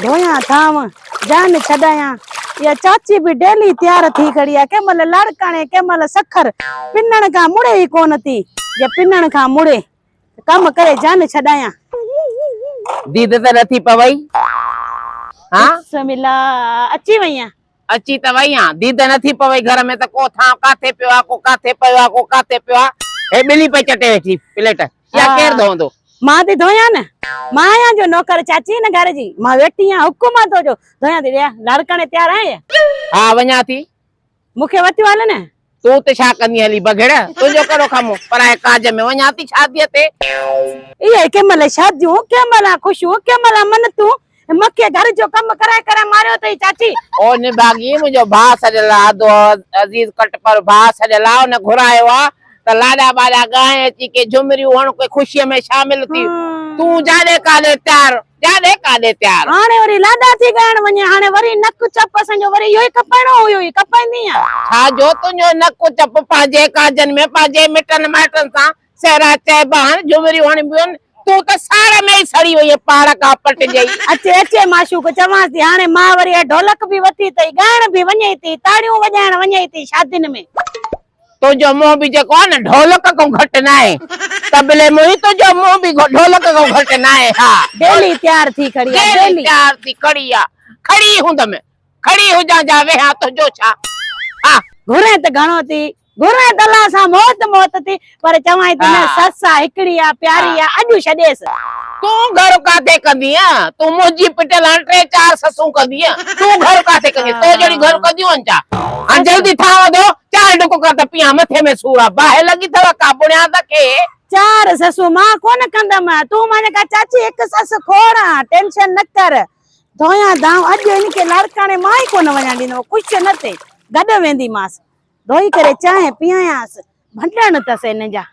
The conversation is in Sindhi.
ڌويان ٿانو، جان ڇڏايان. اها چاچي به ڊيلي تيار ٿي کڙي آ، ڪنهن مهل لاڙڪاڻي، ڪنهن مهل سکر، پنڻ کان مڙي ئي ڪونه ٿي. جي پنڻ کان مڙي ته ڪم ڪري جان ڇڏايان. ديد ته نٿي پوئي ها؟ بسم الله، اچي وئين آن؟ اچي ته وئي آن، ديد نٿي پوئي گهر ۾ ته ڪو ٿانء ڪاٿي پيو آ، ڪو ڪاٿي پيو آ، ڪو ڪاٿي پيو آ. هي ٻلي پئي چٽي ويٺي پليٽ، اها ڪير ڌوئندو؟ مان ٿي ڌويان نه، مان آهيان جو نوڪر چاچي هن گهر جي، مان ويٺي آهيان حڪم آ تو جو، ڌويان ٿي. ڏيا لاڙڪاڻي تيار آهين؟ ها وڃان ٿي. مون کي وتيون هل نه. تون اتي ڇا ڪندين هلي بگهڙ، تنهنجو ڪهڙو ڪم، پرائي ڪاج ۾ وڃان ٿي شاديء تي. اهي ڪنهن مهل شاديون، ڪنهن مهل خوشيون، ڪنهن مهل منتون، مون کي گهر جو ڪم ڪرائي ڪرائي ماريو اٿئي چاچي. او نڀاڳي، منهنجو ڀاء سڏيل آ، ادو عزيز ڪٽپر ڀاء سڏيل آ، ان گهرايو آ ته لاڏا ٻاڏا ڳائين اچي ڪي جهمريون هڻ ڪي خوشيء ۾ شامل ٿي، تون جاڏي ڪاڏي تيار. جاڏي ڪاڏي تيار. هاڻي وري لاڏا ٿي ڳائڻ وڃين، هاڻي وري نڪ چپ اسان جو وري اهو ئي کپائڻو هيو ئي کپائيندينء. ڇا جو تنهنجو نڪ چپ پنهنجي ڪاجن ۾ پنهنجي مٽن مائٽن سان سهرا چئبا آهن، جهمريون هڻبيون آهن، تون ته ساڙ ۾ ئي سڙي وئين پاڙ کان پٽجئي. اچي اچي معشوق چوانس ٿي، هاڻي مان وري اها ڍولڪ به وتي اٿئي، ڳائڻ به وڃئي ٿي، تاڙيون وڄائڻ وڃئي ٿي شادين ۾. تنهنجو منهن به جيڪو آهي نه ڍولڪ کان گهٽ ناهي. طبلي منهن تنهنجو منهن به ڍولڪ کان گهٽ ناهي. ها. ڊيلي تيار ٿي کڙي آ. ڊيلي تيار ٿي کڙي آ. کڙي هوندم. کڙي هجان جا ويهان تنهنجو ڇا. ها. گهرين ته گهڻو ٿي. گهرين ته الله سان موت موت ٿي. پر چوانء ٿي نه سس آ هڪڙي آ پياري آ اڄ ڇڏيس. تون گهر ڪاٿي ڪندينء؟ تون منهنجي پٽيل هاڻ ٽي چار سسون ڪندينء. تون گهر ڪاٿي ڪندينء؟ تو جهڙيون گهر ڪنديون آهن ڇا؟ هاڻ جلدي ٿانء ڌو، چار ڍڪ ڪر ته پيان، مٿي ۾ سور آ، باهه لڳي اٿو ڪا بڻياد کي؟ چار سسون مان ڪونه ڪندم، تون مانجي ڪا چاچي هڪ سس کوڙ آ، ٽينشن نه ڪر. ڌويان ڌانء اڄ هن کي لاڙڪاڻي مان ئي ڪونه وڃڻ ڏيندم، خوش نه ٿي، گڏ وينديمانس. ڌوئي ڪري چانهه پيايانس، ڀنڊڻ اٿس هن جا.